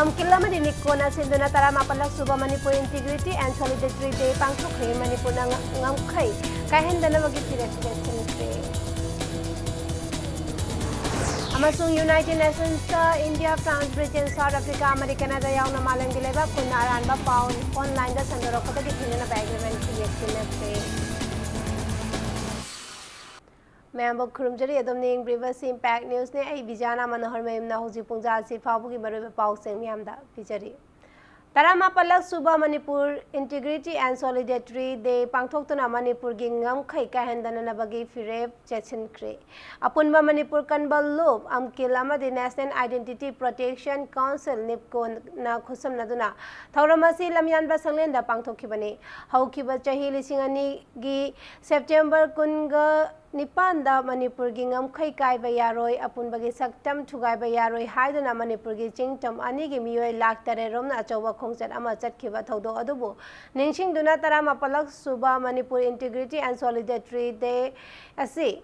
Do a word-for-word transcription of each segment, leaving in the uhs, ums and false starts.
ꯑꯝꯀꯤꯜ ꯑꯃꯗꯤ ꯅꯤꯞꯀꯣꯅ ꯁꯤꯟꯗꯨꯅ ꯇꯔꯥꯃꯥꯄꯜꯂꯛ ꯁꯨꯕ Manipur integrity and solidarity day ꯄꯥꯡꯊꯣꯛꯈ꯭ꯔꯦ꯫ ꯃꯅꯤꯄꯨꯔꯅ ꯉ-, ꯉꯝꯈꯩ ꯀꯥꯏꯍꯟꯗꯅꯕꯒꯤ ꯐꯤꯔꯦꯞ ꯆꯦꯠꯁꯤꯟꯈ꯭ꯔꯦ꯫ ꯑꯃꯁꯨꯡ ꯌꯨꯅꯥꯏꯇꯦꯗ ꯅꯦꯁꯟꯁꯇ India, France, Britain, South Africa ꯑꯃꯗꯤ ꯀꯦꯅꯥꯗꯥ ꯌꯥꯎꯅ ꯃꯥꯂꯦꯝꯒꯤ ꯂꯩꯕꯥꯛ ꯀꯨꯟ ꯑꯔꯥꯟꯕ ꯄꯥꯎ ꯑꯣꯟꯂꯥꯏꯟꯗ ꯁꯟꯗꯣꯔꯛꯄꯗꯒꯤ ꯊꯤꯡꯅꯅꯕ ꯑꯦꯒ꯭ꯔꯤꯃꯦꯟ ꯌꯦꯛꯁꯤꯟꯅꯈ꯭ꯔꯦ꯫ ꯃꯌꯥꯝꯕꯨ ꯈꯨꯔꯨꯝꯖꯔꯤ꯫ ꯑꯗꯣꯝꯅ ꯌꯦꯡꯕꯤꯔꯤꯕꯁꯤ ꯏꯝꯄꯦꯛ ꯅ꯭ꯌꯨꯁꯅꯤ꯫ ꯑꯩ ꯕꯤꯖꯥꯅꯥ ꯃꯅꯣꯍꯔ ꯃꯌꯨꯝꯅ ꯍꯧꯖꯤꯛ ꯄꯨꯡ ꯇꯔꯥ ꯑꯁꯤ ꯐꯥꯎꯕꯒꯤ ꯃꯔꯨꯑꯣꯏꯕ ꯄꯥꯎꯁꯤꯡ ꯃꯌꯥꯝꯗ ꯄꯤꯖꯔꯤ꯫ ꯇꯔꯥꯃꯥꯄꯜꯂꯛ ꯁꯨꯕ ꯃꯅꯤꯄꯨꯔ ꯏꯟꯇꯤꯒ꯭ꯔꯤꯇꯤ ꯑꯦꯟ ꯁꯣꯂꯤꯗꯦꯔꯤꯇꯤ ꯗꯦ ꯄꯥꯡꯊꯣꯛꯇꯨꯅ ꯃꯅꯤꯄꯨꯔꯒꯤ ꯉꯝꯈꯩ ꯀꯥꯏꯍꯟꯗꯅꯅꯕꯒꯤ ꯐꯤꯔꯦꯞ ꯆꯦꯠꯁꯤꯟꯈ꯭ꯔꯦ꯫ ꯑꯄꯨꯟꯕ ꯃꯅꯤꯄꯨꯔ ꯀꯟꯕ ꯂꯨꯞ, ꯑꯝꯀꯤꯜ ꯑꯃꯗꯤ ꯅꯦꯁꯅꯦꯜ ꯑꯥꯏꯗꯦꯟꯇꯤꯇꯤ ꯄ꯭ꯔꯣꯇꯦꯛꯁꯟ ꯀꯥꯎꯟꯁꯤꯜ, ꯅꯤꯞꯀꯣꯅ ꯈꯨꯠꯁꯝꯅꯗꯨꯅ ꯊꯧꯔꯝ ꯑꯁꯤ ꯂꯝꯌꯥꯟꯕ ꯁꯪꯂꯦꯟꯗ ꯄꯥꯡꯊꯣꯛꯈꯤꯕꯅꯤ꯫ ꯍꯧꯈꯤꯕ ꯆꯍꯤ ꯂꯤꯁꯤꯡ ꯑꯅꯤꯒꯤ ꯁꯦꯞꯇꯦꯝꯕꯔ ꯀꯨꯟꯒ ꯅꯤꯄꯥꯟꯗ ꯃꯅꯤꯄꯨꯔꯒꯤ ꯉꯝꯈꯩ ꯀꯥꯏꯕ ꯌꯥꯔꯣꯏ, ꯑꯄꯨꯟꯕꯒꯤ ꯁꯛꯇꯝ ꯊꯨꯒꯥꯏꯕ ꯌꯥꯔꯣꯏ ꯍꯥꯏꯗꯨꯅ ꯃꯅꯤꯄꯨꯔꯒꯤ ꯆꯤꯡꯇꯝ ꯑꯅꯤꯒꯤ ꯃꯤꯑꯣꯏ ꯂꯥꯈ ꯇꯔꯦꯠ ꯔꯣꯝꯅ ꯑꯆꯧꯕ ꯈꯣꯡꯆꯠ ꯑꯃ ꯆꯠꯈꯤꯕ ꯊꯧꯗꯣꯛ ꯑꯗꯨꯕꯨ ꯅꯤꯡꯁꯤꯡꯗꯨꯅ ꯇꯔꯥꯃꯥꯄꯜꯂꯛ ꯁꯨꯕ ꯃꯅꯤꯄꯨꯔ ꯏꯟꯇꯤꯒ꯭ꯔꯤꯇꯤ ꯑꯦꯟ ꯁꯣꯂꯤꯗꯦꯔꯤꯇꯤ ꯗꯦ ꯑꯁꯤ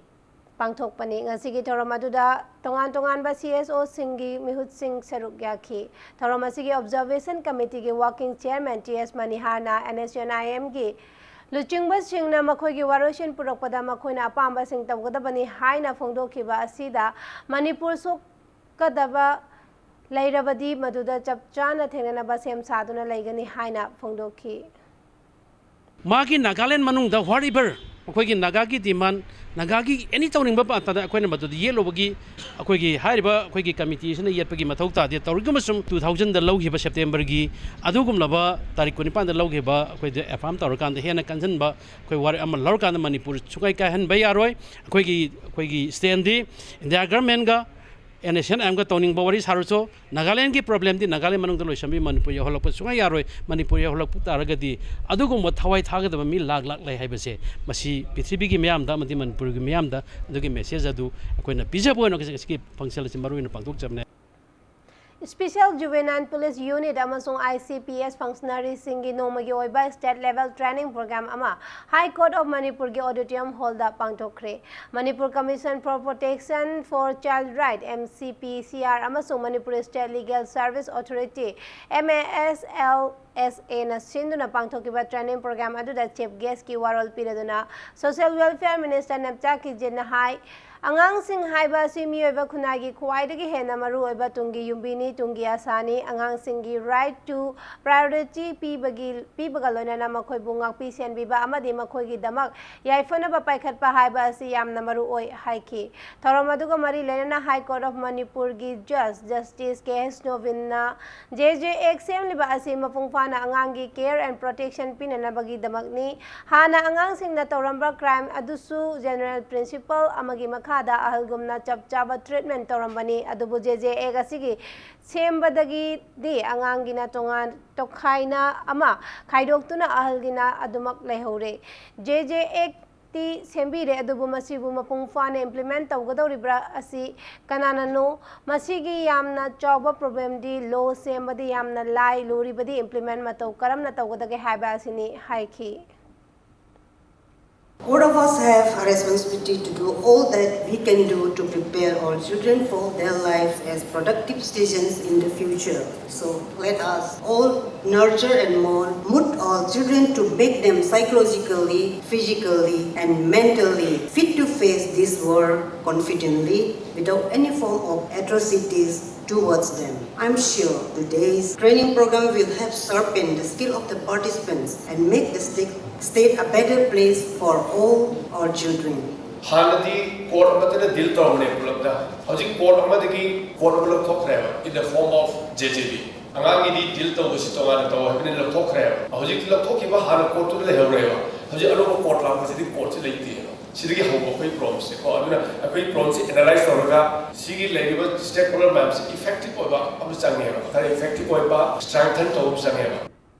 ꯄꯥꯡꯊꯣꯛꯄꯅꯤ꯫ ꯉꯁꯤꯒꯤ ꯊꯧꯔꯝ ꯑꯗꯨꯗ ꯇꯣꯉꯥꯟ ꯇꯣꯉꯥꯟꯕ ꯁꯤ ꯑꯦꯁ ꯑꯣꯁꯤꯡꯒꯤ ꯃꯤꯍꯨꯠꯁꯤꯡ ꯁꯔꯨꯛ ꯌꯥꯈꯤ꯫ ꯊꯧꯔꯝ ꯑꯁꯤꯒꯤ ꯑꯣꯕꯖꯔꯕꯦꯁꯟ ꯀꯃꯤꯇꯤꯒꯤ ꯋꯥꯔꯀꯤꯡ ꯆꯤꯌꯔꯃꯦꯟ ꯇꯤ ꯑꯦꯁ ꯃꯅꯤꯍꯥꯔꯅ ꯑꯦꯟ ꯑꯦꯁ ꯌꯨ ꯑꯦꯟ ꯑꯥꯏ ꯑꯦꯝꯒꯤ ꯂꯨꯆꯤꯡꯕꯁꯤꯡꯅ ꯃꯈꯣꯏꯒꯤ ꯋꯥꯔꯣꯏꯁꯤꯟ ꯄꯨꯔꯛꯄꯗ ꯃꯈꯣꯏꯅ ꯑꯄꯥꯝꯕꯁꯤꯡ ꯇꯧꯒꯗꯕꯅꯤ ꯍꯥꯏꯅ ꯐꯣꯡꯗꯣꯛꯈꯤꯕ ꯑꯁꯤꯗ ꯃꯅꯤꯄꯨꯔ ꯁꯣꯛꯀꯗꯕ ꯂꯩꯔꯕꯗꯤ ꯃꯗꯨꯗ ꯆꯞ ꯆꯥꯅ ꯊꯦꯡꯅꯅꯕ ꯁꯦꯝ ꯁꯥꯗꯨꯅ ꯂꯩꯒꯅꯤ ꯍꯥꯏꯅ ꯐꯣꯡꯗꯣꯛꯈꯤ꯫ ꯃꯥꯒꯤ ꯅꯥꯒꯥꯂꯦꯟ ꯃꯅꯨꯡꯗ whatever ꯑꯩꯈꯣꯏꯒꯤ ꯅꯥꯒꯥꯒꯤ demand, ꯅꯥꯒꯥꯒꯤ ꯑꯦꯅꯤ ꯇꯧꯅꯤꯡꯕ ꯃꯇꯝꯗ ꯑꯩꯈꯣꯏꯅ ꯃꯗꯨꯗ ꯌꯦꯠꯂꯨꯕꯒꯤ ꯑꯩꯈꯣꯏꯒꯤ ꯍꯥꯏꯔꯤꯕ ꯑꯩꯈꯣꯏꯒꯤ ꯀꯃꯤꯇꯤ ꯑꯁꯤꯅ ꯌꯦꯠꯄꯒꯤ ꯃꯊꯧ ꯇꯥꯗꯦ꯫ ꯇꯧꯔꯤꯒꯨꯝꯕꯁꯨꯡ two thousandꯗ ꯂꯧꯈꯤꯕ ꯁꯦꯞꯇꯦꯝꯕꯔꯒꯤ ꯑꯗꯨꯒꯨꯝꯂꯕ ꯇꯥꯔꯤꯛ ꯀꯨꯟꯅꯤꯄꯥꯟꯗ ꯂꯧꯈꯤꯕ ꯑꯩꯈꯣꯏꯗ affirm ꯇꯧꯔꯀꯥꯟꯗ ꯍꯦꯟꯅ ꯀꯟꯁꯤꯟꯕ ꯑꯩꯈꯣꯏ ꯋꯥꯔꯦꯞ ꯑꯃ ꯂꯧꯔꯀꯥꯟꯗ ꯃꯅꯤꯄꯨꯔ ꯁꯨꯡꯀꯥꯏ ꯀꯥꯏꯍꯟꯕ ꯌꯥꯔꯣꯏ꯫ ꯑꯩꯈꯣꯏꯒꯤ, ꯑꯩꯈꯣꯏꯒꯤ standꯗꯤ ꯏꯟꯗꯤꯌꯥ ꯒꯚꯔꯟꯃꯦꯟꯒ ꯑꯦꯟ ꯑꯦꯁ ꯑꯦꯟ ꯑꯥꯏ ꯑꯦꯝꯒ ꯇꯧꯅꯤꯡꯕ ꯋꯥꯔꯤ ꯁꯥꯔꯁꯨ, ꯅꯥꯒꯥꯂꯦꯟꯒꯤ problemꯗꯤ ꯅꯥꯒꯥꯂꯦꯟ ꯃꯅꯨꯡꯗ ꯂꯣꯏꯁꯤꯟꯕꯤ, ꯃꯅꯤꯄꯨꯔ ꯌꯧꯍꯜꯂꯛꯄ ꯁꯨꯡꯌꯥ ꯌꯥꯔꯣꯏ꯫ ꯃꯅꯤꯄꯨꯔ ꯌꯧꯍꯜꯂꯛꯄ ꯇꯥꯔꯒꯗꯤ ꯑꯗꯨꯒꯨꯝꯕ ꯊꯋꯥꯏ ꯊꯥꯒꯗꯕ ꯃꯤ ꯂꯥꯛ ꯂꯥꯛ ꯂꯩ ꯍꯥꯏꯕꯁꯦ, ꯃꯁꯤ ꯄ꯭ꯔꯤꯊꯤꯕꯤꯒꯤ ꯃꯤꯌꯥꯝꯗ ꯑꯃꯗꯤ ꯃꯅꯤꯄꯨꯔꯒꯤ ꯃꯤꯌꯥꯝꯗ ꯑꯗꯨꯒꯤ message ꯑꯗꯨ ꯑꯩꯈꯣꯏꯅ ꯄꯤꯖꯕ ꯑꯣꯏꯅ ꯉꯁꯤꯒꯤ function ꯑꯁꯤ ꯃꯔꯨ ꯑꯣꯏꯅ ꯄꯥꯡꯊꯣꯛꯆꯕꯅꯦ꯫ Special Juvenile Police Unit ꯑꯃꯁꯨꯡ I C P S functionaryꯁꯤꯡꯒꯤ ꯅꯣꯡꯃꯒꯤ ꯑꯣꯏꯕ state level training program ꯑꯃ High Court of ꯃꯅꯤꯄꯨꯔꯒꯤ auditorium hallꯗ ꯄꯥꯡꯊꯣꯛꯈ꯭ꯔꯦ꯫ Manipur Commission for Protection for Child Right, M C P C R, ꯑꯃꯁꯨꯡ Manipur State Legal Service Authority, M A S L S Aꯅ ꯁꯤꯟꯗꯨꯅ ꯄꯥꯡꯊꯣꯛꯈꯤꯕ training program ꯑꯗꯨꯗ chief guestꯀꯤ ꯋꯥꯔꯣꯜ ꯄꯤꯔꯗꯨꯅ Social Welfare Minister Nemcha ꯀꯤꯖꯦꯟꯅ ꯍꯥꯏ, ꯑꯉꯥꯡꯁꯤꯡ ꯍꯥꯏꯕ ꯑꯁꯤ ꯃꯤꯑꯣꯏꯕ ꯈꯨꯟꯅꯥꯏꯒꯤ ꯈ꯭ꯋꯥꯏꯗꯒꯤ ꯍꯦꯟꯅ ꯃꯔꯨꯑꯣꯏꯕ ꯇꯨꯡꯒꯤ ꯌꯨꯝꯕꯤꯅꯤ, ꯇꯨꯡꯒꯤ ꯑꯁꯥꯅꯤ꯫ ꯑꯉꯥꯡꯁꯤꯡꯒꯤ right to priority ꯄꯤꯕꯒꯤ, ꯄꯤꯕꯒ ꯂꯣꯏꯅꯅ ꯃꯈꯣꯏꯕꯨ ꯉꯥꯛꯄꯤ ꯁꯦꯟꯕꯤꯕ ꯑꯃꯗꯤ ꯃꯈꯣꯏꯒꯤꯗꯃꯛ ꯌꯥꯏꯐꯅꯕ ꯄꯥꯏꯈꯠꯄ ꯍꯥꯏꯕ ꯑꯁꯤ ꯌꯥꯝꯅ ꯃꯔꯨ ꯑꯣꯏ ꯍꯥꯏꯈꯤ꯫ ꯊꯧꯔꯝ ꯑꯗꯨꯒ ꯃꯔꯤ ꯂꯩꯅꯅ High Court of ꯃꯅꯤꯄꯨꯔꯒꯤ Judge Justice K H ꯅꯣꯕꯤꯟꯅ J J Act ꯁꯦꯝꯂꯤꯕ ꯑꯁꯤ ꯃꯄꯨꯡ ꯐꯥꯅ ꯑꯉꯥꯡꯒꯤ care and protection ꯄꯤꯅꯅꯕꯒꯤꯗꯃꯛꯅꯤ꯫ ꯍꯥꯟꯅ ꯑꯉꯥꯡꯁꯤꯡꯅ ꯇꯧꯔꯝꯕ crime ꯑꯗꯨꯁꯨ general principle ꯑꯃꯒꯤ ꯃꯈꯥꯗ ꯑꯍꯜꯒꯨꯝꯅ ꯆꯞ ꯆꯥꯕ treatment ꯇꯧꯔꯝꯕꯅꯤ, ꯑꯗꯨꯕꯨ J J Act ꯑꯁꯤꯒꯤ ꯁꯦꯝꯕꯗꯒꯤꯗꯤ ꯑꯉꯥꯡꯒꯤꯅ ꯇꯣꯉꯥꯟ ꯇꯣꯈꯥꯏꯅ ꯑꯃ ꯈꯥꯏꯗꯣꯛꯇꯨꯅ ꯑꯍꯜꯒꯤꯅ ꯑꯗꯨꯃꯛ ꯂꯩꯍꯧꯔꯦ꯫ J J Act ꯇꯤ ꯁꯦꯝꯕꯤꯔꯦ, ꯑꯗꯨꯕꯨ ꯃꯁꯤꯕꯨ ꯃꯄꯨꯡ ꯐꯥꯅ implement ꯇꯧꯒꯗꯧꯔꯤꯕ꯭ꯔꯥ ꯑꯁꯤ ꯀꯅꯥꯅꯅꯣ? ꯃꯁꯤꯒꯤ ꯌꯥꯝꯅ ꯆꯥꯎꯕ problemꯗꯤ law ꯁꯦꯝꯕꯗꯤ ꯌꯥꯝꯅ ꯂꯥꯏ, ꯂꯨꯔꯤꯕꯗꯤ implement ꯃꯇꯧ ꯀꯔꯝꯅ ꯇꯧꯒꯗꯒꯦ ꯍꯥꯏꯕ ꯑꯁꯤꯅꯤ ꯍꯥꯏꯈꯤ꯫ All of us have a responsibility to do all that we can do to prepare our children for their life as productive citizens in the future. So let us all nurture and mold, mould our children to make them psychologically, physically, and mentally fit to face this world confidently without any form of atrocities towards them. I'm sure today's training program will help sharpen the skill of the participants and make the state, state a better place for all our children. ꯍꯥꯟꯅꯗꯤ court ꯑꯃꯠꯇꯅ deal ꯇꯧꯔꯝꯕꯅꯦ ꯄꯨꯂꯞꯇ꯫ ꯍꯧꯖꯤꯛ court ꯑꯃꯗꯒꯤ court ꯑꯃ ꯂꯧꯊꯣꯛꯈ꯭ꯔꯦꯕ, in the form of J J B꯫ ꯑꯉꯥꯡꯒꯤꯗꯤ deal ꯇꯧꯕꯁꯤ ꯇꯣꯉꯥꯟꯅ ꯇꯧ ꯍꯥꯏꯕꯅꯤꯅ ꯂꯧꯊꯣꯛꯈ꯭ꯔꯦꯕ꯫ ꯍꯧꯖꯤꯛꯇꯤ ꯂꯧꯊꯣꯛꯈꯤꯕ ꯍꯥꯟꯅ courtꯇꯨꯗ ꯂꯩꯍꯧꯔꯦꯕ꯫ ꯍꯧꯖꯤꯛ ꯑꯅꯧꯕ court ꯂꯥꯛꯄꯁꯤꯗꯤ courtꯁꯤ ꯂꯩꯇꯦꯕ꯫ ꯁꯤꯗꯒꯤ ꯍꯧꯕ ꯑꯩꯈꯣꯏ problemꯁꯦꯀꯣ꯫ ꯑꯗꯨꯅ ꯑꯩꯈꯣꯏ problemꯁꯤ analyse ꯇꯧꯔꯒ ꯁꯤꯒꯤ ꯂꯩꯔꯤꯕ stakeholder ꯃꯌꯥꯝꯁꯤ effective ꯑꯣꯏꯕ ꯑꯃ ꯆꯪꯉꯦꯕ꯫ ꯈꯔ effective ꯑꯣꯏꯕ, strengthen ꯇꯧꯕ ꯑꯃ ꯆꯪꯉꯦꯕ꯫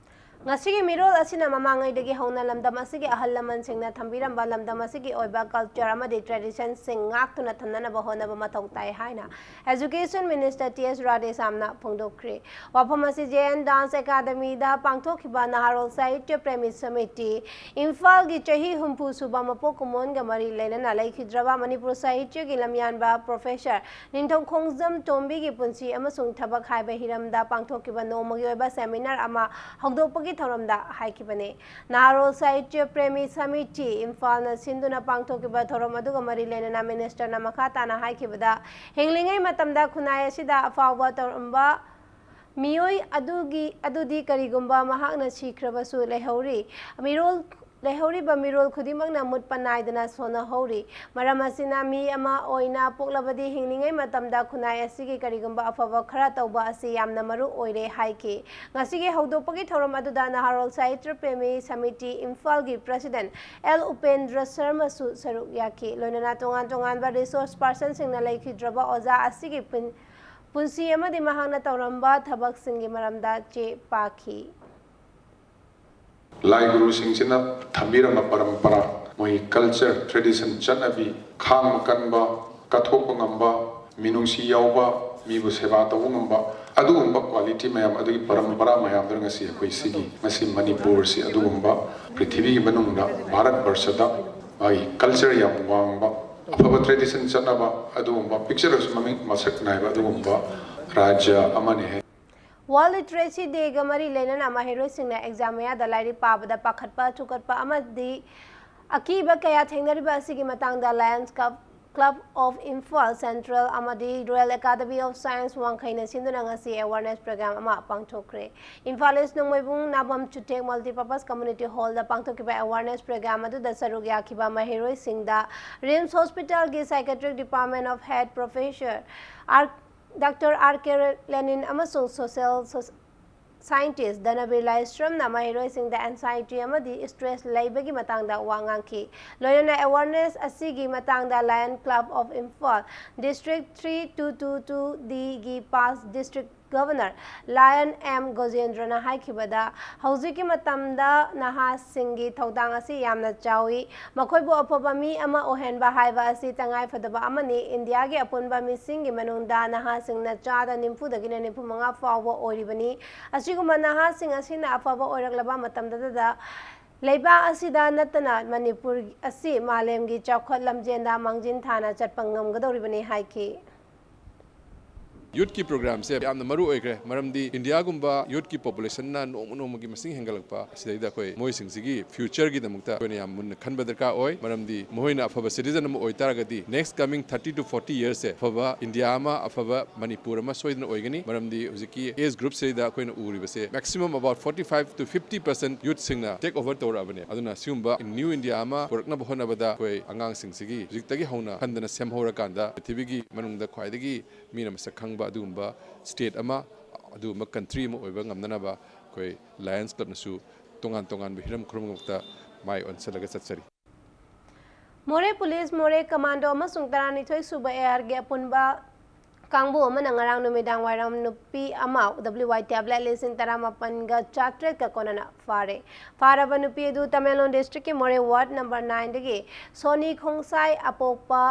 ꯉꯁꯤꯒꯤ ꯃꯤꯔꯣꯜ ꯑꯁꯤꯅ ꯃꯃꯥꯡꯉꯩꯗꯒꯤ ꯍꯧꯅ ꯂꯝꯗꯝ ꯑꯁꯤꯒꯤ ꯑꯍꯜ ꯂꯃꯟꯁꯤꯡꯅ ꯊꯝꯕꯤꯔꯝꯕ ꯂꯝꯗꯝ ꯑꯁꯤꯒꯤ ꯑꯣꯏꯕ culture ꯑꯃꯗꯤ traditionꯁꯤꯡ ꯉꯥꯛꯇꯨꯅ ꯊꯝꯅꯅꯕ ꯍꯣꯠꯅꯕ ꯃꯊꯧ ꯇꯥꯏ ꯍꯥꯏꯅ Education Minister T S Radheshyamꯅ ꯐꯣꯡꯗꯣꯛꯈ꯭ꯔꯦ꯫ ꯋꯥꯐꯝ ꯑꯁꯤ J N Dance Academyꯗ ꯄꯥꯡꯊꯣꯛꯈꯤꯕ ꯅꯍꯥꯔꯣꯜ ꯁꯥꯍꯤꯇ꯭ꯌ ꯄ꯭ꯔꯦꯃꯤ ꯁꯃꯤꯇꯤ, ꯏꯝꯐꯥꯜꯒꯤ ꯆꯍꯤ ꯍꯨꯝꯐꯨ ꯁꯨꯕ ꯃꯄꯣꯛ ꯀꯨꯝꯑꯣꯟꯒ ꯃꯔꯤ ꯂꯩꯅꯅ ꯂꯩꯈꯤꯗ꯭ꯔꯕ ꯃꯅꯤꯄꯨꯔ ꯁꯥꯍꯤꯇ꯭ꯌꯒꯤ ꯂꯝꯌꯥꯟꯕ Professor ꯅꯤꯡꯊꯧ ꯈꯣꯡꯖꯝ ꯇꯣꯝꯕꯤꯒꯤ ꯄꯨꯟꯁꯤ ꯑꯃꯁꯨꯡ ꯊꯕꯛ ꯍꯥꯏꯕ ꯍꯤꯔꯝꯗ ꯄꯥꯡꯊꯣꯛꯈꯤꯕ ꯅꯣꯡꯃꯒꯤ ꯑꯣꯏꯕ seminar ꯑꯃ ꯍꯧꯗꯣꯛꯄꯒꯤ ꯊꯧꯔꯝꯗ ꯍꯥꯏꯈꯤꯕꯅꯤ꯫ ꯅꯍꯥꯔꯣꯜ ꯁꯥꯍꯤꯇ꯭ꯌ ꯄ꯭ꯔꯦꯃꯤ ꯁꯃꯤꯇꯤ, ꯏꯝꯐꯥꯜꯅ ꯁꯤꯟꯗꯨꯅ ꯄꯥꯡꯊꯣꯛꯈꯤꯕ ꯊꯧꯔꯝ ꯑꯗꯨꯒ ꯃꯔꯤ ꯂꯩꯅꯅ ministerꯅ ꯃꯈꯥ ꯇꯥꯅ ꯍꯥꯏꯈꯤꯕꯗ, ꯍꯤꯡꯂꯤꯉꯩ ꯃꯇꯝꯗ ꯈꯨꯟꯅꯥꯏ ꯑꯁꯤꯗ ꯑꯐꯥꯎꯕ ꯇꯧꯔꯝꯕ ꯃꯤꯑꯣꯏ ꯑꯗꯨꯒꯤ, ꯑꯗꯨꯗꯤ ꯀꯔꯤꯒꯨꯝꯕ ꯃꯍꯥꯛꯅ ꯁꯤꯈ꯭ꯔꯕꯁꯨ ꯂꯩꯍꯧꯔꯤ꯫ ꯃꯤꯔꯣꯜ, ꯂꯩꯍꯧꯔꯤꯕ ꯃꯤꯔꯣꯜ ꯈꯨꯗꯤꯡꯃꯛꯅ ꯃꯨꯠꯄ ꯅꯥꯏꯗꯅ ꯁꯣꯟꯅꯍꯧꯔꯤ꯫ ꯃꯔꯝ ꯑꯁꯤꯅ ꯃꯤ ꯑꯃ ꯑꯣꯏꯅ ꯄꯣꯛꯂꯕꯗꯤ ꯍꯤꯡꯂꯤꯉꯩ ꯃꯇꯝꯗ ꯈꯨꯟꯅꯥꯏ ꯑꯁꯤꯒꯤ ꯀꯔꯤꯒꯨꯝꯕ ꯑꯐꯕ ꯈꯔ ꯇꯧꯕ ꯑꯁꯤ ꯌꯥꯝꯅ ꯃꯔꯨ ꯑꯣꯏꯔꯦ ꯍꯥꯏꯈꯤ꯫ ꯉꯁꯤꯒꯤ ꯍꯧꯗꯣꯛꯄꯒꯤ ꯊꯧꯔꯝ ꯑꯗꯨꯗ ꯅꯍꯥꯔꯣꯜ ꯁꯥꯍꯤꯇ꯭ꯌ ꯄ꯭ꯔꯦꯃꯤ ꯁꯃꯤꯇꯤ ꯏꯝꯐꯥꯜꯒꯤ President L ꯎꯄꯦꯟꯗ꯭ꯔ ꯁꯔꯃꯁꯨ ꯁꯔꯨꯛ ꯌꯥꯈꯤ꯫ ꯂꯣꯏꯅꯅ ꯇꯣꯉꯥꯟ ꯇꯣꯉꯥꯟꯕ resource personꯁꯤꯡꯅ ꯂꯩꯈꯤꯗ꯭ꯔꯕ ꯑꯣꯖꯥ ꯑꯁꯤꯒꯤ ꯄꯨꯟ-, ꯄꯨꯟꯁꯤ ꯑꯃꯗꯤ ꯃꯍꯥꯛꯅ ꯇꯧꯔꯝꯕ ꯊꯕꯛꯁꯤꯡꯒꯤ ꯃꯔꯝꯗ ꯆꯦ ꯄꯥꯈꯤ꯫ ꯂꯥꯏ ꯒꯨꯔꯨꯁꯤꯡꯁꯤꯅ ꯊꯝꯕꯤꯔꯝꯕ ꯄꯔꯝꯄꯔꯥ, ꯃꯣꯏꯒꯤ culture, tradition, ꯆꯠꯅꯕꯤ, ꯈꯥꯡꯕ ꯀꯟꯕ, ꯀꯠꯊꯣꯛꯄ ꯉꯝꯕ, ꯃꯤꯅꯨꯡꯁꯤ ꯌꯥꯎꯕ, ꯃꯤꯕꯨ ꯁꯦꯕꯥ ꯇꯧꯕ ꯉꯝꯕ, ꯑꯗꯨꯒꯨꯝꯕ quality ꯃꯌꯥꯝ, ꯑꯗꯨꯒꯤ ꯄꯔꯝꯄꯔꯥ ꯃꯌꯥꯝꯗꯨꯅ ꯉꯁꯤ ꯑꯩꯈꯣꯏ ꯁꯤꯒꯤ, ꯉꯁꯤ ꯃꯅꯤꯄꯨꯔꯁꯤ ꯑꯗꯨꯒꯨꯝꯕ ꯄ꯭ꯔꯤꯊꯤꯕꯤꯒꯤ ꯃꯅꯨꯡꯗ, ꯚꯥꯔꯠ ꯕꯔꯁꯗ ꯃꯥꯒꯤ culture ꯌꯥꯝ ꯋꯥꯡꯕ, ꯑꯐꯕ tradition ꯆꯠꯅꯕ, ꯑꯗꯨꯒꯨꯝꯕ ꯄꯤꯛꯆꯔꯁꯨ ꯃꯃꯤꯡ ꯃꯁꯛ ꯅꯥꯏꯕ ꯑꯗꯨꯒꯨꯝꯕ ꯔꯥꯖ꯭ꯌ ꯑꯃꯅꯤ ꯍꯥꯏ꯫ World Literacy Dayꯒ ꯃꯔꯤ ꯂꯩꯅꯅ ꯃꯍꯩꯔꯣꯏꯁꯤꯡꯅ exam ꯃꯌꯥꯗ ꯂꯥꯏꯔꯤꯛ ꯄꯥꯕꯗ ꯄꯥꯈꯠꯄ, ꯊꯨꯀꯠꯄ ꯑꯃꯗꯤ ꯑꯀꯤꯕ ꯀꯌꯥ ꯊꯦꯡꯅꯔꯤꯕ ꯑꯁꯤꯒꯤ ꯃꯇꯥꯡꯗ Lions Club, Club of Imphal Central ꯑꯃꯗꯤ Royal Academy of Science ꯋꯥꯡꯈꯩꯅ ꯁꯤꯟꯗꯨꯅ ꯉꯁꯤ awareness program ꯑꯃ ꯄꯥꯡꯊꯣꯛꯈ꯭ꯔꯦ꯫ ꯏꯝꯐꯥꯜ ꯏꯁ ꯅꯣꯡꯃꯩꯕꯨꯡ ꯅꯥꯕꯝ ꯆꯨꯊꯦꯛ Multipurpose Community Hallꯗ ꯄꯥꯡꯊꯣꯛꯈꯤꯕ awareness program ꯑꯗꯨꯗ ꯁꯔꯨꯛ ꯌꯥꯈꯤꯕ ꯃꯍꯩꯔꯣꯏꯁꯤꯡꯗ RIMS Hospitalꯒꯤ Psychiatric Department of Head Professor R Doctor R K Lenin ꯑꯃꯁꯨꯡ social, soc-, Scientist ꯙꯅꯕꯤꯔ ꯂꯥꯏꯁ꯭ꯔꯝꯅ ꯃꯍꯩꯔꯣꯏꯁꯤꯡꯗ anxiety ꯑꯃꯗꯤ stress ꯂꯩꯕꯒꯤ ꯃꯇꯥꯡꯗ ꯋꯥ ꯉꯥꯡꯈꯤ꯫ ꯂꯣꯏꯅꯅ awareness ꯑꯁꯤꯒꯤ ꯃꯇꯥꯡꯗ Lion Club of Imphal District three two two two D ꯒꯤ past District Governor Lion M ꯒꯣꯖꯦꯟꯗ꯭ꯔꯅ ꯍꯥꯏꯈꯤꯕꯗ, ꯍꯧꯖꯤꯛꯀꯤ ꯃꯇꯝꯗ ꯅꯍꯥꯁꯤꯡꯒꯤ ꯊꯧꯗꯥꯡ ꯑꯁꯤ ꯌꯥꯝꯅ ꯆꯥꯎꯏ꯫ ꯃꯈꯣꯏꯕꯨ ꯑꯐꯕ ꯃꯤ ꯑꯃ ꯑꯣꯏꯍꯟꯕ ꯍꯥꯏꯕ ꯑꯁꯤ ꯇꯉꯥꯏꯐꯗꯕ ꯑꯃꯅꯤ꯫ ꯏꯟꯗꯤꯌꯥꯒꯤ ꯑꯄꯨꯟꯕ ꯃꯤꯁꯤꯡꯒꯤ ꯃꯅꯨꯡꯗ ꯅꯍꯥꯁꯤꯡꯅ ꯆꯥꯗ ꯅꯤꯐꯨꯗꯒꯤꯅ ꯅꯤꯐꯨ ꯃꯉꯥ ꯐꯥꯎꯕ ꯑꯣꯏꯔꯤꯕꯅꯤ꯫ ꯑꯁꯤꯒꯨꯝꯕ ꯅꯍꯥꯁꯤꯡ ꯑꯁꯤꯅ ꯑꯐꯕ ꯑꯣꯏꯔꯛꯂꯕ ꯃꯇꯝꯗꯇꯗ ꯂꯩꯕꯥꯛ ꯑꯁꯤꯗ ꯅꯠꯇꯅ ꯃꯅꯤꯄꯨꯔ ꯑꯁꯤ ꯃꯥꯂꯦꯝꯒꯤ ꯆꯥꯎꯈꯠ ꯂꯝꯖꯦꯟꯗ ꯃꯥꯡꯖꯤꯟ ꯊꯥꯅ ꯆꯠꯄ ꯉꯝꯒꯗꯧꯔꯤꯕꯅꯤ ꯍꯥꯏꯈꯤ꯫ Youthꯀꯤ programꯁꯦ ꯌꯥꯝꯅ ꯃꯔꯨ ꯑꯣꯏꯈ꯭ꯔꯦ, ꯃꯔꯝꯗꯤ ꯏꯟꯗꯤꯌꯥꯒꯨꯝꯕ youthꯀꯤ populationꯅ ꯅꯣꯡꯃ ꯅꯣꯡꯃꯒꯤ ꯃꯁꯤꯡ ꯍꯦꯟꯒꯠꯂꯛꯄ ꯑꯁꯤꯗꯩꯗ ꯑꯩꯈꯣꯏ ꯃꯣꯏꯁꯤꯡꯁꯤꯒꯤ futureꯒꯤꯗꯃꯛꯇ ꯑꯩꯈꯣꯏꯅ ꯌꯥꯝ ꯃꯨꯟꯅ ꯈꯟꯕ ꯗꯔꯀꯥꯔ ꯑꯣꯏ꯫ ꯃꯔꯝꯗꯤ ꯃꯈꯣꯏꯅ ꯑꯐꯕ citizen ꯑꯃ ꯑꯣꯏꯇꯥꯔꯒꯗꯤ next coming thirty to forty yearsꯁꯦ ꯑꯐꯕ ꯏꯟꯗꯤꯌꯥ ꯑꯃ, ꯑꯐꯕ ꯃꯅꯤꯄꯨꯔ ꯑꯃ ꯁꯣꯏꯗꯅ ꯑꯣꯏꯒꯅꯤ꯫ ꯃꯔꯝꯗꯤ ꯍꯧꯖꯤꯛꯀꯤ age groupꯁꯤꯗ ꯑꯩꯈꯣꯏꯅ ꯎꯔꯤꯕꯁꯦ maximum about forty five to fifty percent youthꯁꯤꯡꯅ take over ꯇꯧꯔꯛꯑꯕꯅꯦ꯫ ꯑꯗꯨꯅ ꯁꯤꯒꯨꯝꯕ new India ꯑꯃ ꯄꯨꯔꯛꯅꯕ ꯍꯣꯠꯅꯕꯗ ꯑꯩꯈꯣꯏ ꯑꯉꯥꯡꯁꯤꯡꯁꯤꯒꯤ ꯍꯧꯖꯤꯛꯇꯒꯤ ꯍꯧꯅ ꯈꯟꯗꯅ ꯁꯦꯝꯍꯧꯔꯀꯥꯟꯗ ꯄ꯭ꯔꯤꯊꯤꯕꯤꯒꯤ ꯃꯅꯨꯡꯗ ꯈ꯭ꯋꯥꯏꯗꯒꯤ ꯃꯤꯅ ꯃꯁꯛ ꯈꯪꯕ ꯑꯗꯨꯒꯨꯝꯕ state ꯑꯃ, ꯑꯗꯨꯒꯨꯝꯕ country ꯑꯃ ꯑꯣꯏꯕ ꯉꯝꯅꯅꯕ ꯑꯩꯈꯣꯏ Lions Clubꯅꯁꯨ ꯇꯣꯉꯥꯟ ꯇꯣꯉꯥꯟꯕ ꯍꯤꯔꯝ ꯈꯨꯗꯤꯡꯃꯛꯇ ꯃꯥꯏ ꯑꯣꯟꯁꯤꯜꯂꯒ ꯆꯠꯆꯔꯤ꯫ ꯃꯣꯔꯦ police, ꯃꯣꯔꯦ commando ꯑꯃꯁꯨꯡ ꯇꯔꯥꯅꯤꯊꯣꯏ ꯁꯨꯕ ARꯒꯤ ꯑꯄꯨꯟꯕ ꯀꯥꯡꯕꯨ ꯑꯃꯅ ꯉꯔꯥꯡ ꯅꯨꯃꯤꯗꯥꯡ ꯋꯥꯏꯔꯝ ꯅꯨꯄꯤ ꯑꯃ WY tablet ꯂꯤꯁꯤꯡ ꯇꯔꯥꯃꯥꯄꯟꯒ ꯆꯥꯇ꯭ꯔꯦꯠꯀ ꯀꯣꯟꯅꯅ ꯐꯥꯔꯦ꯫ ꯐꯥꯔꯕ ꯅꯨꯄꯤ ꯑꯗꯨ ꯇꯃꯦꯡꯂꯣꯡ districtꯀꯤ ꯃꯣꯔꯦ ward number nineꯗꯒꯤ ꯁꯣꯅꯤ ꯈꯣꯡꯁꯥꯏ ꯑꯄꯣꯛꯄ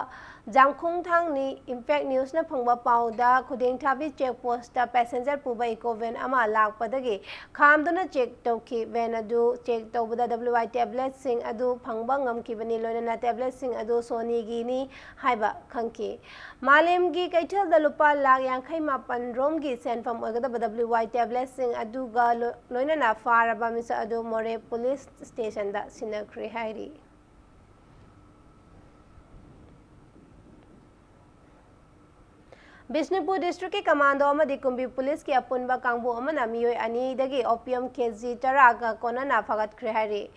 ꯖꯥꯡꯈꯣꯡ ꯊꯥꯡꯅꯤ Impact Newsꯅ ꯐꯪꯕ ꯄꯥꯎꯗ ꯈꯨꯗꯦꯡꯊꯥꯕꯤ check postꯇ passenger ꯄꯨꯕ eco van ꯑꯃ ꯂꯥꯛꯄꯗꯒꯤ ꯈꯥꯝꯗꯨꯅ check ꯇꯧꯈꯤ꯫ Van ꯑꯗꯨ check ꯇꯧꯕꯗ WY tabletꯁꯤꯡ ꯑꯗꯨ ꯐꯪꯕ ꯉꯝꯈꯤꯕꯅꯤ, ꯂꯣꯏꯅꯅ tabletꯁꯤꯡ ꯑꯗꯨ ꯁꯣꯅꯤꯒꯤꯅꯤ ꯍꯥꯏꯕ ꯈꯪꯈꯤ꯫ ꯃꯥꯂꯦꯝꯒꯤ ꯀꯩꯊꯦꯜꯗ ꯂꯨꯄꯥ ꯂꯥꯈ ꯌꯥꯡꯈꯩ ꯃꯥꯄꯟ ꯔꯣꯝꯒꯤ ꯁꯦꯟꯐꯝ ꯑꯣꯏꯒꯗꯕ WY tabletꯁꯤꯡ ꯑꯗꯨꯒ ꯂꯣ-, ꯂꯣꯏꯅꯅ ꯐꯥꯔꯕ ꯃꯤꯁꯛ ꯑꯗꯨ ꯃꯣꯔꯦ police stationꯗ ꯁꯤꯟꯅꯈ꯭ꯔꯦ ꯍꯥꯏꯔꯤ꯫ ꯕꯤꯁꯅꯨꯄꯨꯔ districtꯀꯤ commando ꯑꯃꯗꯤ ꯀꯨꯝꯕꯤ policeꯀꯤ ꯑꯄꯨꯟꯕ ꯀꯥꯡꯕꯨ ꯑꯃꯅ ꯃꯤꯑꯣꯏ ꯑꯅꯤꯗꯒꯤ opium KG ꯇꯔꯥꯒ ꯀꯣꯟꯅꯅ ꯐꯥꯒꯠꯈ꯭ꯔꯦ ꯍꯥꯏꯔꯤ꯫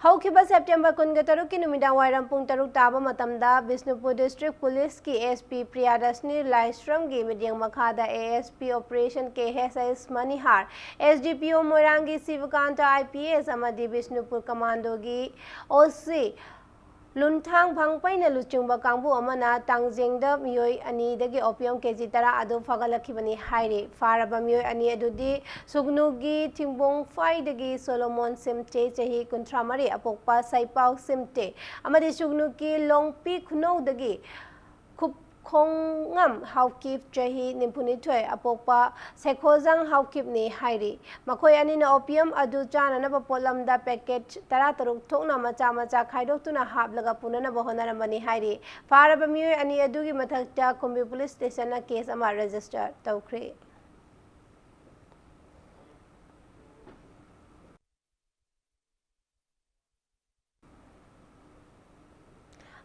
ꯍꯧꯈꯤꯕ ꯁꯦꯞꯇꯦꯝꯕꯔ ꯀꯨꯟꯒ ꯇꯔꯨꯛꯀꯤ ꯅꯨꯃꯤꯗꯥꯡ ꯋꯥꯏꯔꯝ ꯄꯨꯡ ꯇꯔꯨꯛ ꯇꯥꯕ ꯃꯇꯝꯗ ꯕꯤꯁꯅꯨꯄꯨꯔ ꯗꯤꯁꯇ꯭ꯔꯤꯛ ꯄꯨꯂꯤꯁꯀꯤ ꯑꯦꯁ ꯄꯤ ꯄ꯭ꯔꯤꯌꯥꯗꯔꯁꯅꯤ ꯂꯥꯏꯁ꯭ꯔꯝꯒꯤ ꯃꯤꯠꯌꯦꯡ ꯃꯈꯥꯗ A S P operation K S S ꯃꯅꯤꯍꯥꯔ, S D ꯄꯤ ꯑꯣ ꯃꯣꯏꯔꯥꯡꯒꯤ ꯁꯤꯕꯀꯥꯟꯇ ꯑꯥꯏ ꯄꯤ ꯑꯦꯁ ꯑꯃꯗꯤ ꯕꯤꯁꯅꯨꯄꯨꯔ ꯀꯃꯥꯟꯗꯣꯒꯤ ꯑꯣ ꯁꯤ ꯂꯨꯟꯊꯥꯡ ꯐꯪꯄꯩꯅ ꯂꯨꯆꯤꯡꯕ ꯀꯥꯡꯕꯨ ꯑꯃꯅ ꯇꯥꯡꯖꯦꯡꯗ ꯃꯤꯑꯣꯏ ꯑꯅꯤꯗꯒꯤ ꯑꯣꯄꯤꯌꯝ ꯀꯦ ꯖꯤ ꯇꯔꯥ ꯑꯗꯨ ꯐꯥꯒꯠꯂꯛꯈꯤꯕꯅꯤ ꯍꯥꯏꯔꯤ꯫ ꯐꯥꯔꯕ ꯃꯤꯑꯣꯏ ꯑꯅꯤ ꯑꯗꯨꯗꯤ ꯁꯨꯒꯅꯨꯒꯤ ꯊꯤꯡꯕꯣꯡꯐꯥꯏꯗꯒꯤ ꯁꯣꯂꯣꯃꯣꯟ ꯁꯤꯝꯇꯦ, ꯆꯍꯤ ꯀꯨꯟꯊ꯭ꯔꯥ ꯃꯔꯤ, ꯑꯄꯣꯛꯄ ꯁꯩꯄꯥꯎ ꯁꯤꯝꯇꯦ, ꯑꯃꯗꯤ ꯁꯨꯒꯅꯨꯒꯤ ꯂꯣꯡꯄꯤ ꯈꯨꯅꯧꯗꯒꯤ ꯈꯨꯞꯈꯣꯡꯉꯝ ꯍꯥꯎꯀꯤꯞ, ꯆꯍꯤ ꯅꯤꯐꯨꯅꯤꯊꯣꯏ, ꯑꯄꯣꯛꯄ ꯁꯦꯈꯣꯖꯥꯡ ꯍꯥꯎꯀꯤꯞꯅꯤ ꯍꯥꯏꯔꯤ꯫ ꯃꯈꯣꯏ ꯑꯅꯤꯅ ꯑꯣꯄꯤꯌꯝ ꯑꯗꯨ ꯆꯥꯅꯅꯕ ꯄꯣꯠꯂꯝꯗ ꯄꯦꯀꯦꯠ ꯇꯔꯥꯇꯔꯨꯛ ꯊꯣꯛꯅ ꯃꯆꯥ ꯃꯆꯥ ꯈꯥꯏꯗꯣꯛꯇꯨꯅ ꯍꯥꯞꯂꯒ ꯄꯨꯅꯅꯕ ꯍꯣꯠꯅꯔꯝꯕꯅꯤ ꯍꯥꯏꯔꯤ꯫ ꯐꯥꯔꯕ ꯃꯤꯑꯣꯏ ꯑꯅꯤ ꯑꯗꯨꯒꯤ ꯃꯊꯛꯇ ꯀꯨꯝꯕꯤ ꯄꯨꯂꯤꯁ ꯁ꯭ꯇꯦꯁꯟꯅ ꯀꯦꯁ ꯑꯃ ꯔꯦꯖꯤꯁꯇꯔ ꯇꯧꯈ꯭ꯔꯦ꯫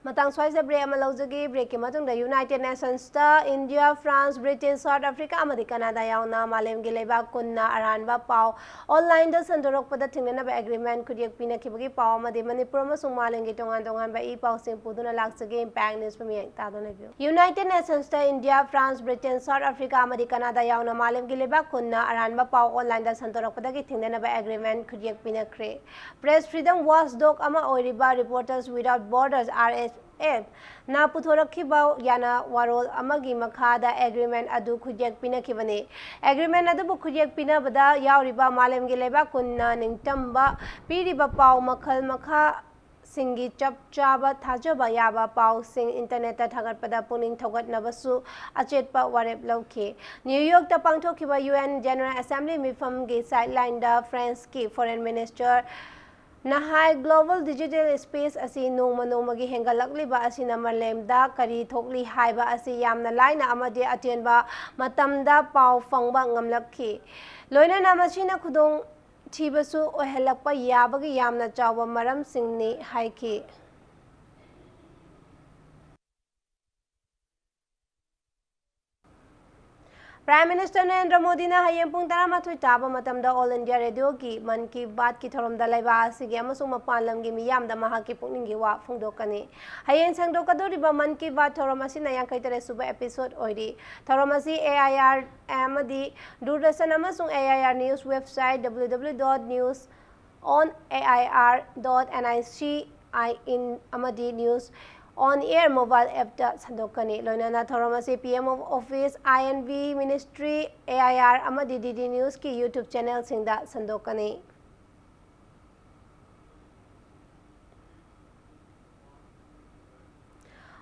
ꯃꯇꯥꯡ ꯁ꯭ꯋꯥꯏꯁꯤꯗ ꯕ꯭ꯔꯦꯛ ꯑꯃ ꯂꯧꯖꯒꯦ꯫ ꯕ꯭ꯔꯦꯛꯀꯤ ꯃꯇꯨꯡꯗ ꯌꯨꯅꯥꯏꯇꯦꯗ ꯅꯦꯁꯟꯁꯇ India, France, Britain, South Africa ꯑꯃꯗꯤ ꯀꯅꯥꯗꯥ ꯌꯥꯎꯅ ꯃꯥꯂꯦꯝꯒꯤ ꯂꯩꯕꯥꯛ ꯀꯨꯟꯅ ꯑꯔꯥꯟꯕ ꯄꯥꯎ ꯑꯣꯟꯂꯥꯏꯟꯗ ꯁꯟꯗꯣꯔꯛꯄꯗ ꯊꯤꯡꯅꯅꯕ ꯑꯦꯒ꯭ꯔꯤꯃꯦꯟ ꯈꯨꯠꯌꯦꯛ ꯄꯤꯅꯈꯤꯕꯒꯤ ꯄꯥꯎ ꯑꯃꯗꯤ ꯃꯅꯤꯄꯨꯔ ꯑꯃꯁꯨꯡ ꯃꯥꯂꯦꯝꯒꯤ ꯇꯣꯉꯥꯟ ꯇꯣꯉꯥꯟꯕ ꯏ ꯄꯥꯎꯁꯤꯡ ꯄꯨꯗꯨꯅ ꯂꯥꯛꯆꯒꯦ꯫ ꯏꯝꯄꯦꯛ ꯅ꯭ꯌꯨꯁ ꯃꯤꯠꯌꯦꯡ ꯇꯥꯗꯨꯅ ꯂꯩꯕꯤꯌꯨ꯫ ꯌꯨꯅꯥꯏꯇꯦꯗ ꯅꯦꯁꯟꯁꯇ India, France, Britain, South Africa ꯑꯃꯗꯤ ꯀꯅꯥꯗꯥ ꯌꯥꯎꯅ ꯃꯥꯂꯦꯝꯒꯤ ꯂꯩꯕꯥꯛ ꯀꯨꯟꯅ ꯑꯔꯥꯟꯕ ꯄꯥꯎ ꯑꯣꯟꯂꯥꯏꯟꯗ ꯁꯟꯗꯣꯔꯛꯄꯗꯒꯤ ꯊꯤꯡꯅꯅꯕ ꯑꯦꯒ꯭ꯔꯤꯃꯦꯟ ꯈꯨꯠꯌꯦꯛ ꯄꯤꯅꯈ꯭ꯔꯦ꯫ ꯄ꯭ꯔꯦꯁ ꯐ꯭ꯔꯤꯗꯝ ꯋꯥꯆ ꯗꯣꯒ ꯑꯃ ꯑꯣꯏꯔꯤꯕ reporters without borders, R S F, ꯅ ꯄꯨꯊꯣꯔꯛꯈꯤꯕ ꯌꯥꯅꯋꯥꯔꯣꯜ ꯑꯃꯒꯤ ꯃꯈꯥꯗ ꯑꯦꯒ꯭ꯔꯤꯃꯦꯟ ꯑꯗꯨ ꯈꯨꯠꯌꯦꯛ ꯄꯤꯅꯈꯤꯕꯅꯤ꯫ ꯑꯦꯒ꯭ꯔꯤꯃꯦꯟ ꯑꯗꯨꯕꯨ ꯈꯨꯠꯌꯦꯛ ꯄꯤꯅꯕꯗ ꯌꯥꯎꯔꯤꯕ ꯃꯥꯂꯦꯝꯒꯤ ꯂꯩꯕꯥꯛ ꯀꯨꯟꯅ ꯅꯤꯡꯇꯝꯕ ꯄꯤꯔꯤꯕ ꯄꯥꯎ ꯃꯈꯜ ꯃꯈꯥ ꯁꯤꯡꯒꯤ ꯆꯞ ꯆꯥꯕ ꯊꯥꯖꯕ ꯌꯥꯕ ꯄꯥꯎꯁꯤꯡ ꯏꯟꯇꯔꯅꯦꯠꯇ ꯊꯥꯒꯠꯄꯗ ꯄꯨꯛꯅꯤꯡ ꯊꯧꯒꯠꯅꯕꯁꯨ ꯑꯆꯦꯠꯄ ꯋꯥꯔꯦꯞ ꯂꯧꯈꯤ꯫ ꯅ꯭ꯌꯨ ꯌꯣꯔꯛꯇ ꯄꯥꯡꯊꯣꯛꯈꯤꯕ ꯌꯨ ꯑꯦꯟ ꯖꯦꯅꯔꯦꯜ ꯑꯦꯁꯦꯝꯕ꯭ꯂꯤ ꯃꯤꯐꯝꯒꯤ ꯁꯥꯏꯗꯂꯥꯏꯟꯗ ꯐ꯭ꯔꯦꯟꯁꯀꯤ ꯐꯣꯔꯦꯟ ꯃꯤꯅꯤꯁꯇꯔ ꯅꯍꯥꯏ ꯒ꯭ꯂꯣꯕꯜ ꯗꯤꯖꯤꯇꯦꯜ ꯁ꯭ꯄꯦꯁ ꯑꯁꯤ ꯅꯣꯡꯃ ꯅꯣꯡꯃꯒꯤ ꯍꯦꯟꯒꯠꯂꯛꯂꯤꯕ ꯑꯁꯤꯅ ꯃꯥꯂꯦꯝꯗ ꯀꯔꯤ ꯊꯣꯛꯂꯤ ꯍꯥꯏꯕ ꯑꯁꯤ ꯌꯥꯝꯅ ꯂꯥꯏꯅ ꯑꯃꯗꯤ ꯑꯇꯦꯟꯕ ꯃꯇꯝꯗ ꯄꯥꯎ ꯐꯪꯕ ꯉꯝꯂꯛꯈꯤ꯫ ꯂꯣꯏꯅꯅ ꯃꯁꯤꯅ ꯈꯨꯗꯣꯡ ꯊꯤꯕꯁꯨ ꯑꯣꯏꯍꯜꯂꯛꯄ ꯌꯥꯕꯒꯤ ꯌꯥꯝꯅ ꯆꯥꯎꯕ ꯃꯔꯝꯁꯤꯡꯅꯤ ꯍꯥꯏꯈꯤ꯫ Prime Minister ꯅꯔꯦꯟꯗ꯭ꯔ ꯃꯣꯗꯤꯅ ꯍꯌꯦꯡ ꯄꯨꯡ ꯇꯔꯥꯃꯥꯊꯣꯏ ꯇꯥꯕ ꯃꯇꯝꯗ All India Radioꯒꯤ ꯃꯟ ꯀꯤ ꯕꯥꯠꯀꯤ ꯊꯧꯔꯝꯗ ꯂꯩꯕꯥꯛ ꯑꯁꯤꯒꯤ ꯑꯃꯁꯨꯡ ꯃꯄꯥꯟ ꯂꯝꯒꯤ ꯃꯤꯌꯥꯝꯗ ꯃꯍꯥꯛꯀꯤ ꯄꯨꯛꯅꯤꯡꯒꯤ ꯋꯥ ꯐꯣꯡꯗꯣꯛꯀꯅꯤ꯫ ꯍꯌꯦꯡ ꯁꯥꯡꯗꯣꯛꯀꯗꯧꯔꯤꯕ ꯃꯟ ꯀꯤ ꯕꯥꯠ ꯊꯧꯔꯝ ꯑꯁꯤꯅ ꯌꯥꯡꯈꯩ ꯇꯔꯦꯠ ꯁꯨꯕ episode ꯑꯣꯏꯔꯤ꯫ ꯊꯧꯔꯝ ꯑꯁꯤ A I R ꯑꯃꯗꯤ ꯗꯨꯔꯗꯔꯁꯟ ꯑꯃꯁꯨꯡ A I R news website W W W dot news on A I R dot N I C I in ꯑꯃꯗꯤ News on Air mobile appꯇ ꯁꯟꯗꯣꯛꯀꯅꯤ꯫ ꯂꯣꯏꯅꯅ ꯊꯧꯔꯝ ꯑꯁꯤ P M O Office, I and V Ministry, A I R ꯑꯃꯗꯤ D D Newsꯀꯤ YouTube channelꯁꯤꯡꯗ ꯁꯟꯗꯣꯛꯀꯅꯤ꯫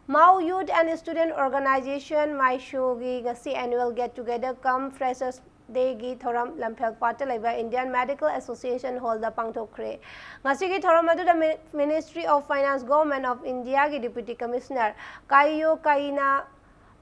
Mao Youth and Student Organization, ꯃꯥꯏꯁꯣꯒꯤ ꯉꯁꯤ annual get together cum Freshers Dayꯒꯤ ꯊꯧꯔꯝ ꯂꯝꯐꯦꯜ ꯄꯥꯠꯇ ꯂꯩꯕ Indian Medical Association Hallꯗ ꯄꯥꯡꯊꯣꯛꯈ꯭ꯔꯦ꯫ ꯉꯁꯤꯒꯤ ꯊꯧꯔꯝ ꯑꯗꯨꯗ Mi-, Ministry of Finance, Government of Indiaꯒꯤ Deputy Commissioner ꯀꯥꯏꯌꯣ ꯀꯥꯏꯅ,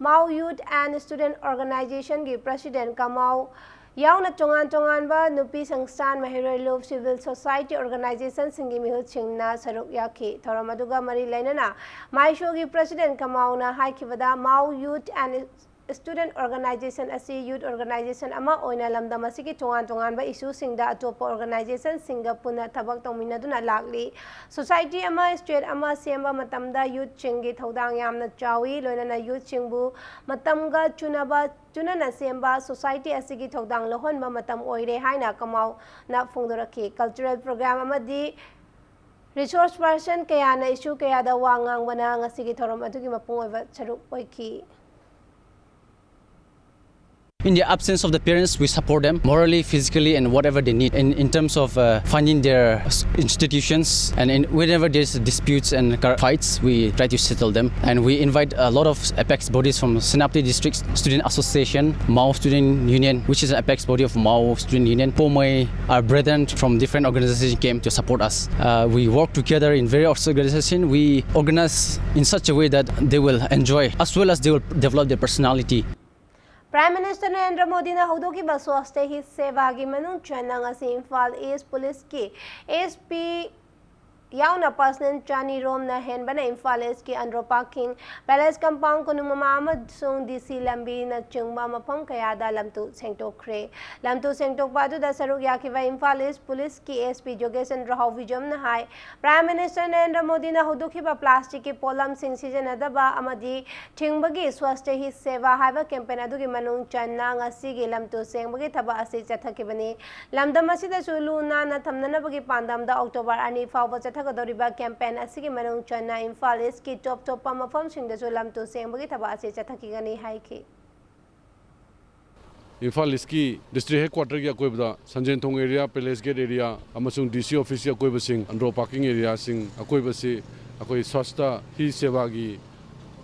Mao Youth and Student Organizationꯒꯤ President ꯀꯃꯥꯎ ꯌꯥꯎꯅ ꯇꯣꯉꯥꯟ ꯇꯣꯉꯥꯟꯕ ꯅꯨꯄꯤ ꯁꯪꯁꯊꯥꯟ, ꯃꯍꯩꯔꯣꯏ ꯂꯨꯞ, civil society organizationꯁꯤꯡꯒꯤ ꯃꯤꯍꯨꯠꯁꯤꯡꯅ ꯁꯔꯨꯛ ꯌꯥꯈꯤ꯫ ꯊꯧꯔꯝ ꯑꯗꯨꯒ ꯃꯔꯤ ꯂꯩꯅꯅ ꯃꯥꯏꯁꯣꯒꯤ President ꯀꯃꯥꯎꯅ ꯍꯥꯏꯈꯤꯕꯗ, Mao Youth and Student Organization ꯑꯁꯤ youth organization ꯑꯃ ꯑꯣꯏꯅ ꯂꯝꯗꯝ ꯑꯁꯤꯒꯤ ꯇꯣꯉꯥꯟ ꯇꯣꯉꯥꯟꯕ issueꯁꯤꯡꯗ ꯑꯇꯣꯞꯄ organizationꯁꯤꯡꯒ ꯄꯨꯟꯅ ꯊꯕꯛ ꯇꯧꯃꯤꯟꯅꯗꯨꯅ ꯂꯥꯛꯂꯤ꯫ Society ꯑꯃ, state ꯑꯃ ꯁꯦꯝꯕ ꯃꯇꯝꯗ youthꯁꯤꯡꯒꯤ ꯊꯧꯗꯥꯡ ꯌꯥꯝꯅ ꯆꯥꯎꯏ, ꯂꯣꯏꯅꯅ youthꯁꯤꯡꯕꯨ ꯃꯇꯝꯒ ꯆꯨꯅꯕ, ꯆꯨꯅꯅ ꯁꯦꯝꯕ society ꯑꯁꯤꯒꯤ ꯊꯧꯗꯥꯡ ꯂꯧꯍꯟꯕ ꯃꯇꯝ ꯑꯣꯏꯔꯦ ꯍꯥꯏꯅ ꯀꯃꯥꯎꯅ ꯐꯣꯡꯗꯣꯔꯛꯈꯤ꯫ Cultural program ꯑꯃꯗꯤ resource person ꯀꯌꯥꯅ issue ꯀꯌꯥꯗ ꯋꯥ ꯉꯥꯡꯕꯅ ꯉꯁꯤꯒꯤ ꯊꯧꯔꯝ ꯑꯗꯨꯒꯤ ꯃꯄꯨꯡ ꯑꯣꯏꯕ ꯁꯔꯨꯛ ꯑꯣꯏꯈꯤ꯫ In the absence of the parents, we support them morally, physically, and whatever they need in, in terms of uh, finding their s- institutions. And in, whenever there's disputes and kar- fights, we try to settle them. And we invite a lot of apex bodies from Senapati District Student Association, Mao Student Union, which is an apex body of Mao Student Union. Pomei, our brethren from different organizations came to support us. Uh, we work together in various organizations. We organize in such a way that they will enjoy as well as they will develop their personality. Prime Minister Narendra ꯃꯣꯗꯤꯅ ꯍꯧꯗꯣꯛꯈꯤꯕ Swasthya Hi Sevaꯒꯤ ꯃꯅꯨꯡ ꯆꯟꯅ ꯉꯁꯤ Imphal East Policeꯀꯤ S P ꯌꯥꯎꯅ personal ꯆꯅꯤ ꯔꯣꯝꯅ ꯍꯦꯟꯕꯅ ꯏꯝꯐꯥꯜ ꯏꯁꯀꯤ Andro parking, palace compound, ꯀꯣꯅꯨꯡ ꯃꯃꯥ ꯑꯃꯁꯨꯡ ꯗꯤ ꯁꯤ ꯂꯝꯕꯤꯅꯆꯤꯡꯕ ꯃꯐꯝ ꯀꯌꯥꯗ ꯂꯝꯇꯨ ꯁꯦꯡꯗꯣꯛꯈ꯭ꯔꯦ꯫ ꯂꯝꯇꯨ ꯁꯦꯡꯗꯣꯛꯄ ꯑꯗꯨꯗ ꯁꯔꯨꯛ ꯌꯥꯈꯤꯕ ꯏꯝꯐꯥꯜ ꯏꯁ ꯄꯨꯂꯤꯁꯀꯤ ꯑꯦꯁ ꯄꯤ ꯖꯣꯒꯦꯁꯟ ꯔꯍꯧꯕꯤꯖꯝꯅ ꯍꯥꯏ, ꯄ꯭ꯔꯥꯏꯝ ꯃꯤꯅꯤꯁꯇꯔ ꯅꯔꯦꯟꯗ꯭ꯔ ꯃꯣꯗꯤꯅ ꯍꯧꯗꯣꯛꯈꯤꯕ ꯄ꯭ꯂꯥꯁꯇꯤꯛꯀꯤ ꯄꯣꯠꯂꯝꯁꯤꯡ ꯁꯤꯖꯤꯟꯅꯗꯕ ꯑꯃꯗꯤ ꯊꯤꯡꯕꯒꯤ ꯁ꯭ꯋꯥꯁꯊ ꯍꯤ ꯁꯦꯕꯥ ꯍꯥꯏꯕ ꯀꯦꯝꯄꯦꯟ ꯑꯗꯨꯒꯤ ꯃꯅꯨꯡ ꯆꯟꯅ ꯉꯁꯤꯒꯤ ꯂꯝꯇꯨ ꯁꯦꯡꯕꯒꯤ ꯊꯕꯛ ꯑꯁꯤ ꯆꯠꯊꯈꯤꯕꯅꯤ꯫ ꯂꯝꯗꯝ ꯑꯁꯤꯗꯁꯨ ꯂꯨ ꯅꯥꯟꯅ ꯊꯝꯅꯅꯕꯒꯤ ꯄꯥꯟꯗꯝꯗ ꯑꯣꯛꯇꯣꯕꯔ ꯑꯅꯤ ꯐꯥꯎꯕ ꯆꯠꯊꯒꯗꯧꯔꯤꯕ ꯀꯦꯝꯄꯦꯟ ꯑꯁꯤꯒꯤ ꯃꯅꯨꯡ ꯆꯟꯅ ꯏꯝꯐꯥꯜ ꯏꯁꯀꯤ ꯇꯣꯞ ꯇꯣꯞꯄ ꯃꯐꯝꯁꯤꯡꯗꯁꯨ ꯂꯝꯇꯨ ꯁꯦꯡꯕꯒꯤ ꯊꯕꯛ ꯑꯁꯤ ꯆꯠꯊꯈꯤꯒꯅꯤ ꯍꯥꯏꯈꯤ꯫ ꯏꯝꯐꯥꯜ ꯏꯁꯀꯤ ꯗꯤꯁꯇ꯭ꯔꯤꯛ ꯍꯦꯗꯀ꯭ꯋꯥꯇꯔꯒꯤ ꯑꯀꯣꯏꯕꯗ ꯁꯟꯖꯦꯟ ꯊꯣꯡ ꯑꯦꯔꯤꯌꯥ, ꯄꯦꯂꯦꯁ ꯒꯦꯠ ꯑꯦꯔꯤꯌꯥ ꯑꯃꯁꯨꯡ ꯗꯤ ꯁꯤ ꯑꯣꯐꯤꯁꯀꯤ ꯑꯀꯣꯏꯕꯁꯤꯡ, ꯑꯟꯗ꯭ꯔꯣ ꯄꯥꯔꯀꯤꯡ ꯑꯦꯔꯤꯌꯥꯁꯤꯡ ꯑꯀꯣꯏꯕꯁꯤ ꯑꯩꯈꯣꯏ ꯁ꯭ꯋꯥꯁꯊ ꯍꯤ ꯁꯦꯕꯥꯒꯤ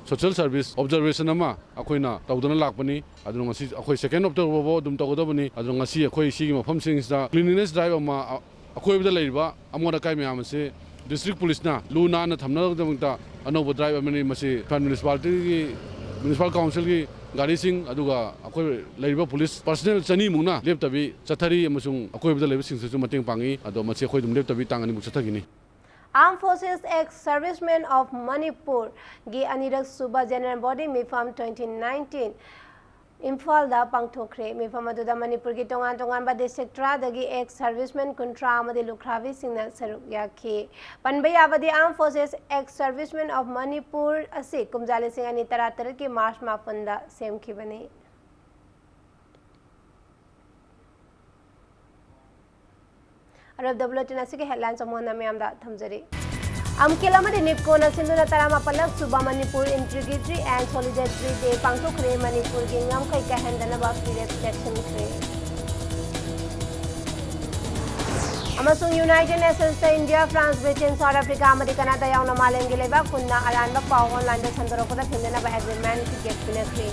ꯁꯣꯁꯤꯌꯦꯜ ꯁꯥꯔꯚꯤꯁ ꯑꯣꯕꯖꯔꯕꯦꯁꯟ ꯑꯃ ꯑꯩꯈꯣꯏꯅ ꯇꯧꯗꯨꯅ ꯂꯥꯛꯄꯅꯤ꯫ ꯑꯗꯨꯅ ꯉꯁꯤ ꯑꯩꯈꯣꯏ ꯁꯦꯀꯦꯟ ꯑꯣꯛꯇꯣꯕꯔ ꯐꯥꯎꯕ ꯑꯗꯨꯝ ꯇꯧꯒꯗꯕꯅꯤ꯫ ꯑꯗꯨꯅ ꯉꯁꯤ ꯑꯩꯈꯣꯏ ꯁꯤꯒꯤ ꯃꯐꯝꯁꯤꯡꯁꯤꯗ ꯀ꯭ꯂꯤꯅꯤꯅꯦꯁ ꯗ꯭ꯔꯥꯏꯕ ꯑꯃ, ꯑ-, ꯑꯀꯣꯏꯕꯗ ꯂꯩꯔꯤꯕ ꯑꯃꯣꯠ ꯑꯀꯥꯏ ꯃꯌꯥꯝ ꯑꯁꯤ ꯗꯤꯁꯇ꯭ꯔꯤꯛ ꯄꯨꯂꯤꯁꯅ ꯂꯨ ꯅꯥꯟꯅ ꯊꯝꯅꯕꯒꯤꯗꯃꯛꯇ ꯑꯅꯧꯕ ꯗ꯭ꯔꯥꯏꯕ ꯑꯃꯅꯤ꯫ ꯃꯁꯤ ꯏꯝꯐꯥꯜ ꯃ꯭ꯌꯨꯅꯤꯁꯤꯄꯥꯂꯤꯇꯤꯒꯤ, ꯃ꯭ꯌꯨꯅꯤꯁꯤꯄꯥꯜ ꯀꯥꯎꯟꯁꯤꯜꯒꯤ ꯒꯥꯔꯤꯁꯤꯡ, ꯑꯗꯨꯒ ꯑꯩꯈꯣꯏ ꯂꯩꯔꯤꯕ ꯄꯨꯂꯤꯁ ꯄꯔꯁꯅꯦꯜ ꯆꯅꯤꯃꯨꯛꯅ ꯂꯦꯞꯇꯕꯤ ꯆꯠꯊꯔꯤ ꯑꯃꯁꯨꯡ ꯑꯀꯣꯏꯕꯗ ꯂꯩꯕꯁꯤꯡꯁꯤꯁꯨ ꯃꯇꯦꯡ ꯄꯥꯡꯉꯤ꯫ ꯑꯗꯣ ꯃꯁꯤ ꯑꯩꯈꯣꯏ ꯑꯗꯨꯝ ꯂꯦꯞꯇꯕꯤ ꯇꯥꯡ ꯑꯅꯤꯃꯨꯛ ꯆꯠꯊꯈꯤꯅꯤ꯫ Armed Forces Ex Servicemen of Manipur ꯒꯤ ꯑꯅꯤꯔꯛ ꯁꯨꯕ ꯖꯦꯅꯔꯦꯜ ꯕꯣꯗꯤ ꯃꯤꯐꯝ twenty nineteen ꯏꯝꯐꯥꯜꯗ ꯄꯥꯡꯊꯣꯛꯈ꯭ꯔꯦ꯫ ꯃꯤꯐꯝ ꯑꯗꯨꯗ ꯃꯅꯤꯄꯨꯔꯒꯤ ꯇꯣꯉꯥꯟ ꯇꯣꯉꯥꯟꯕ ꯗꯤꯁꯇ꯭ꯔꯤꯛ ꯇꯔꯥꯗꯒꯤ ꯑꯦꯛꯁ ꯁꯔꯚꯤꯁꯃꯦꯟ ꯀꯨꯟꯊ꯭ꯔꯥ ꯑꯃꯗꯤ ꯂꯨꯈ꯭ꯔꯥꯕꯤꯁꯤꯡꯅ ꯁꯔꯨꯛ ꯌꯥꯈꯤ꯫ ꯄꯟꯕ ꯌꯥꯕꯗꯤ, Armed Forces Ex Servicemen of Manipur ꯑꯁꯤ ꯀꯨꯝꯖꯥ ꯂꯤꯁꯤꯡ ꯑꯅꯤ ꯇꯔꯥ ꯇꯔꯦꯠꯀꯤ ꯃꯥꯔꯆ ꯃꯥꯄꯟꯗ ꯁꯦꯝꯈꯤꯕꯅꯤ꯫ ꯑꯔꯣꯏꯕꯗ ꯕꯨꯂꯦꯇꯤꯟ ꯑꯁꯤꯒꯤ ꯍꯦꯗꯂꯥꯏꯟꯁ ꯑꯃꯨꯛ ꯍꯟꯅ ꯃꯌꯥꯝꯗ ꯊꯝꯖꯔꯤ꯫ ꯑꯝꯀꯤꯜ ꯑꯃꯗꯤ ꯅꯤꯞꯀꯣꯅ ꯁꯤꯟꯗꯨꯅ ꯇꯔꯥꯃꯥꯄꯜꯂꯛ ꯁꯨꯕ Manipur integrity and solidarity day ꯄꯥꯡꯊꯣꯛꯈ꯭ꯔꯦ꯫ ꯃꯅꯤꯄꯨꯔꯒꯤ ꯉꯝꯈꯩ ꯀꯥꯏꯍꯟꯗꯅꯕ ꯐꯤꯔꯦꯞ ꯆꯦꯛꯁꯤꯟꯈ꯭ꯔꯦ꯫ ꯑꯃꯁꯨꯡ ꯌꯨꯅꯥꯏꯇꯦꯗ ꯅꯦꯁꯟꯁꯇ India, France, Britain, South Africa ꯑꯃꯗꯤ ꯀꯅꯥꯗꯥ ꯌꯥꯎꯅ ꯃꯥꯂꯦꯝꯒꯤ ꯂꯩꯕꯥꯛ ꯀꯨꯟꯅ ꯑꯔꯥꯟꯕ ꯄꯥꯎ ꯑꯣꯟꯂꯥꯏꯟꯗ ꯁꯟꯗꯣꯔꯛꯄꯗ ꯊꯤꯡꯖꯅꯕ ꯑꯦꯒ꯭ꯔꯤꯃꯦꯟ ꯒꯦꯞ ꯄꯤꯅꯈ꯭ꯔꯦ꯫